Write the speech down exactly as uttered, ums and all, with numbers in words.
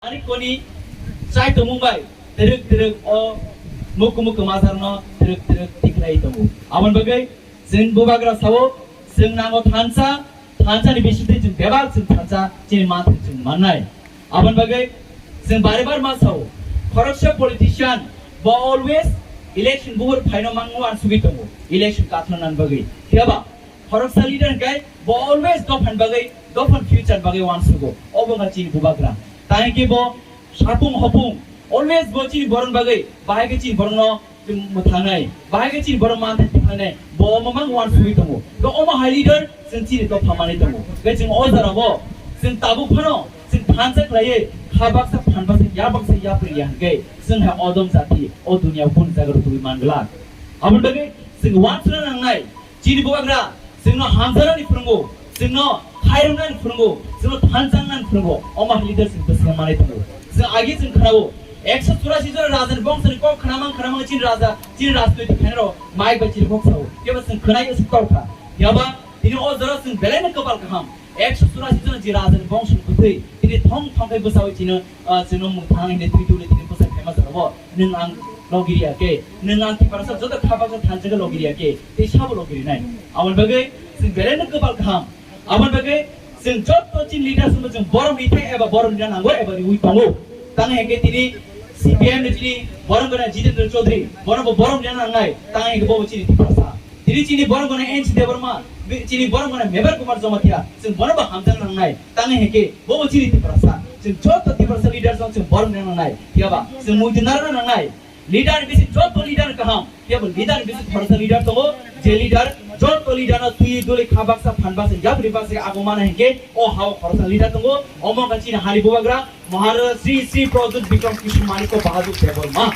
Ani koni chai tongmung bai twrwk twrwk o muku muku mazar no twrwk twrwk tikhlai tongo. Aboni bagwi chwng bubagra sao, chwng nango thansa, thansa ni bisingtwi chwng bebak chwng thansa chini manthai chwng mannai. Aboni bagwi chwng bare bar ma sao, khoroksa politician bo always election buhur phaino mang uansugwi tongo, election kathna nan bagwi. Phiya ba khoroksa leader hwnkhe bo always dophani bagwi, dophani future bagwi uansugo. Obo wngkha chini bubagra. Tangwi khe bo sapung hopung always bo chini borok bagwi, bahai khe chini borokno mwthangnai, bahai khe chini borok manthai tikhlainai, bo omo mang uansugwi tongo. To omo hai leader chwng chini dopha manwi tongo. Tei chwng o jora o chwng tabuk phano chwng thansa khlaiwi kha baksa phan baksa ya baksa yapri ya hwnkhe chwng hai odom jati o duniya kunu jaga rw tubui man glak. Aboni bagwi chwng uansukna nangnai, chini bubagra chwngno hamjaknani phwrwngo, chwngno khairoknani phwrwngo, chwngno thansa wngnani phwrwngo, omo hai leader chwng bwskango manwi tongo. Chwng agi chwng khnao, ekso churasi jora rajani bongsoni kok khnamang khnamang chini raja, chini rajnoitik khainarok mic bai chini kok sao. Phiya ba chwng khwnai se kok kha. Phiya ba tini o jora chwng belaino kwpal kaham. Ekso churasi jona je rajani bongsoni kwthwi tini thong thong khe bwsaui chino, ah, chwngno mwthang hwnwi twi tubuli tini bwsai phaima jorabo nwng ang logiriya khe, nwng ang Tiprasa joto kha baksa thansa khe logiriya khe, tei sabo logirinai. Aboni bagwi chwng belaino kwpal kaham. Aboni bagwi chwng joto chini leaders no chwng borom rithai eba borom rina nango eba riui tongo. Tang hwnkhe tini C P I M ni chini borom gwnang Jitendra Chaudhary, bono bo borom rina nangnai, tang hwnkhe bo chini Tiprasa. Tini chini borom gwnang N C Debbarma, bi-, chini borom gwnang Mebar Kumar Jamatia, chwng bono bo hamjakna nangnai, tang hwnkhe bo bo chini Tiprasa. Chwng joto Tiprasa leaders no chwng borom rina nangnai, phiya ba chwng muitu narwkna nangnai. Leader bisi joto leader kaham, phiya bo leader bisi khoroksa leader tongo, je leader joto leader no twi duli kha baksa phan baksa yapri baksa agomana hwnkhe o hao khoroksa leader tongo, omo wngkha chini hani bubagra Maharaja Sri Sri Pradyut Bikram Kishore Manikya Bahadur Debbarma.